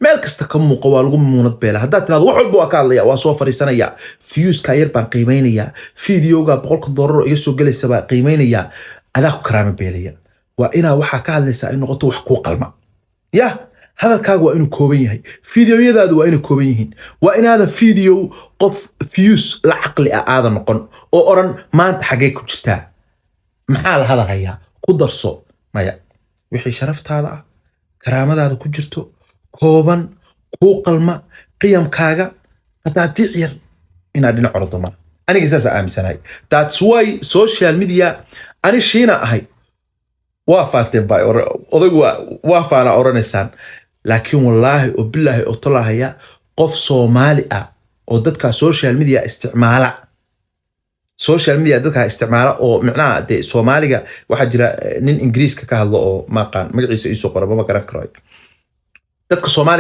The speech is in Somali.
Meel kasta ka muuqo, waa lagu muunad beela. Haddaad tirahdo wax walba waa ka hadlaya, waa soo fariisanaya, viewska yar baan qiimaynayaa, videoga $100 oo iga soo gelaysa baa qiimaynayaa, adaa ku karaama beelaya. Waa inaa waxaa ka hadlaysaa ay noqoto wax kuu qalma. Ya hadalkaaga waa inuu kooban yahay, videoyadaadu waa inay kooban yihiin. Waa inaadan video qof views la caqli ah aadan noqon oo oran maanta xaggee ku jirtaa, maxaa la hadalhayaa, ku darso. Maya, wixii sharaftaada ah, karaamadaada ku jirto, kooban, kuu qalma, qiyamkaaga qadaadiic yar inaad dhinac ordo ma. Aniga saasa aaminsanahay. That's why social media ani shiina ahay. Waa faanteen baa odaygu, waa faanaa oranaysaan, laakiin wallaahi oo bilaahi oo tolahaya, qof Soomaali ah oo dadka social media isticmaala, social media dadka isticmaala oo micnaha dee Soomaaliga, waxaa jira nin Ingiriiska ka hadlo oo maaqaan magaciisa, iisoo qora, mama garan karo dadka Soomaaliga.